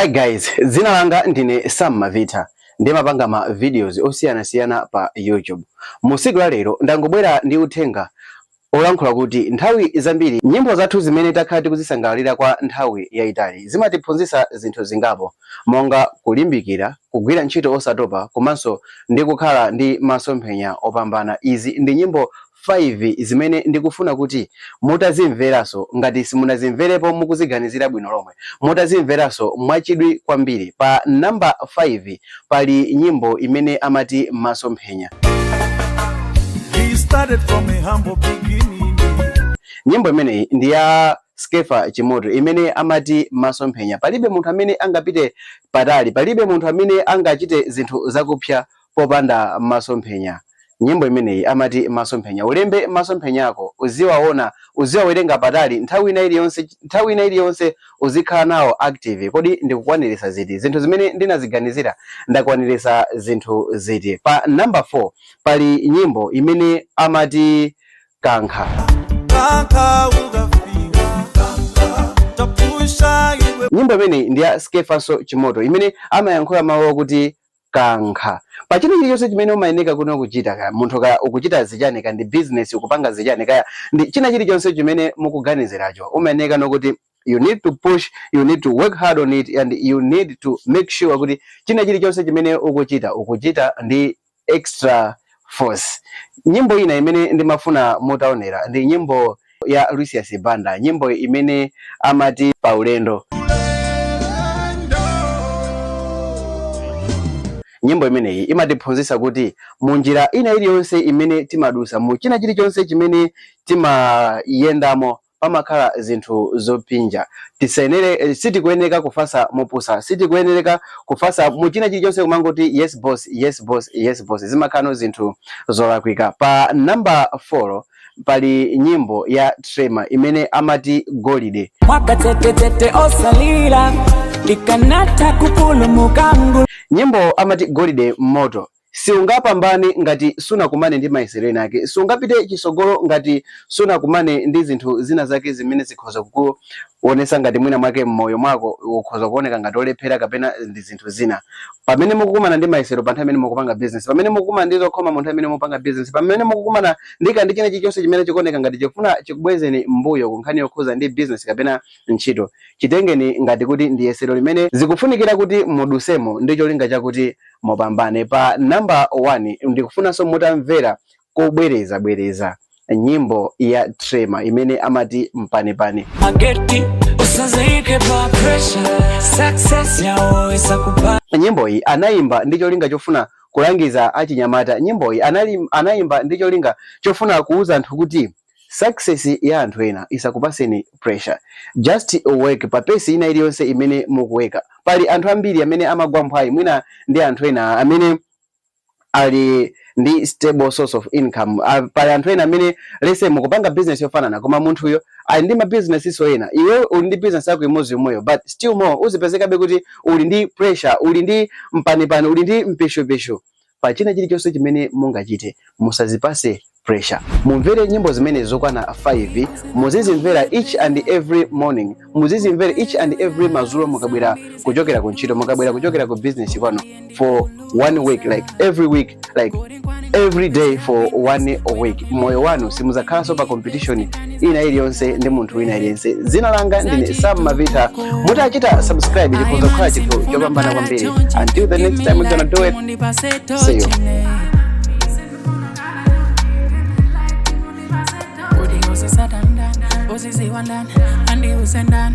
Hi guys, dzina langa ndine Sam Mavita, ndimapanga ma videos osiyanasiyana pa YouTube. Mu tsiku la lero ndangobwera ndi uthenga olankhula kuti nthawi zambiri nyimbo zathu zimene takhala tikuzisangalalira kwa nthawi yayitali zimatiphunzitsa zinthu zingapo monga kulimbikira, kugwira ntchito osatopa komanso ndi kukhala ndi masomphenya opambana. Izi ndi nyimbo 5 zimene ndikufuna kuti mutazimveranso, ngati simunazimverepo mukuziganizira bwino lomwe, mutazimveranso mwachidwi kwambiri. Pa namba 5 pali nyimbo imene amati Masomphenya. He started from a humble beginning. Nyimbo imeneyi ndi ya Skeffa Chimoto imene amati Masomphenya. Palibe munthu amene angapite patali, palibe munthu amene angachite zinthu zakupsa popanda masomphenya. Nyimbo imeneyi amati Masomphenya. Ulembe masomphenya ako, uziwaona, uziwawerenga patali nthawi ina iliyonse, nthawi ina iliyonse uzikhala nawo active. Kodi ndikukwanirisa ziti? Zinthu zimene ndinaziganizira ndakwanirisa zinthu ziti? Pa number 4 pali nyimbo imene amati Kankha. Kankha ukafika, kankha, tapusha iwe. Nyimbo imeneyi ndi ya Skeffanso Chimoto imene amayankhula mawu okuti kankha. Pa china chilichonse chimene umayeneka kuno kuchita, kaya munthu kaya ukuchita zichani, kaya ndi business ukupanga zichani, kaya ndi china chilichonse chimene mukuganiziracho, umayeneka nokuti you need to push, you need to work hard on it and you need to make sure kuti china chilichonse chimene ukuchita, ukuchita ndi extra force. Nyimbo ina imene ndimafuna mutaonera ndi nyimbo ya Lucius Banda, nyimbo imene amati Paulendo. Nyimbo imeneyi imatiphunzitsa kuti munjira ina iliyonse imene timadusa, mu china chilichonse chimene timayendamo, pamakhala zinthu zopinja. Tisayenere, sitikuyeneka kufasa mopusa, sitikuyenereka kufasa mu china chilichonse kumangoti yes boss, yes boss, yes boss. Zimakhala zinthu zolakwika. Pa namba 4 pali nyimbo ya Trema imene amati Golide. Mwakatetetete osalira ndikanatha kupulumuka ngulu. Nyimbo amati Golide moto. Siungapambane ngati sunakumane ndi mayesero ena ake. Sungapite chisogolo ngati sunakumane ndi zinthu zina zake zimene zikhoza kukuonesa ngati mwina mwake mmoyo mwako ukhoza kuoneka ngati olephera kapena ndi zinthu zina. Pamene mukukumana ndi mayesero pa nthawi imene mukupanga business, pamene mukukumana ndi zokhoma mu nthawi imene mukupanga business, pamene mukukumana ndi kandi china chilichonse chimene chikuoneka ngati chikufuna chikubwezeni mbuyo ku nkhani yokhuza ndi business kapena ntchito, chitengeni ngati kuti ndi yesero limene zikufunikira kuti mudusemo ndi cholinga chakuti mupambane. Pa namba 1 ndikufunanso mutamvera kobwereza bwereza nyimbo ya Trema imene amati Mpanipani. Mageti usazaike pa pressure, success yawo isakupa. Nyimboyi anayimba ndi cholinga chofuna kulangiza achinyamata. Nyimboyi anayimba ndi cholinga chofuna kuuza anthu kuti success ya anthu ena isakupaseni pressure. Just work pa pace ina iliyonse imene mukuweka. Pali anthu ambiri amene amagwa mphwayi mwina ndi anthu ena amene ali ndi stable source of income. Pali anthu ena amene lese mukupanga business yofanana koma munthuyo ali ndi ma business ena, iwe uli ndi business yako imodzi yomweyo, but still more uzipezekabe kuti uli ndi pressure, uli ndi mpanipani, uli ndi mpeshupeshu. Pa china chilichonse chimene mungachite, musazipase pressure. Mumvere nyimbo zimene zokwana 5, muzizimvera each and every morning, muzizimvera each and every madzulo mukabwera kuchokera ku ntchito, mukabwera kuchokera ku business kwanu, for one week, like every week, like every day for one week. Moyo wanu simuzakhalanso pa competition ina iliyonse ndi munthu wina aliyense. Dzina langa ndine Sam Mavita. Mutachita subscribe chikhoza kukhala chinthu chopambana kwambiri. Until the next time we're gonna do it, see you. Andi usendan.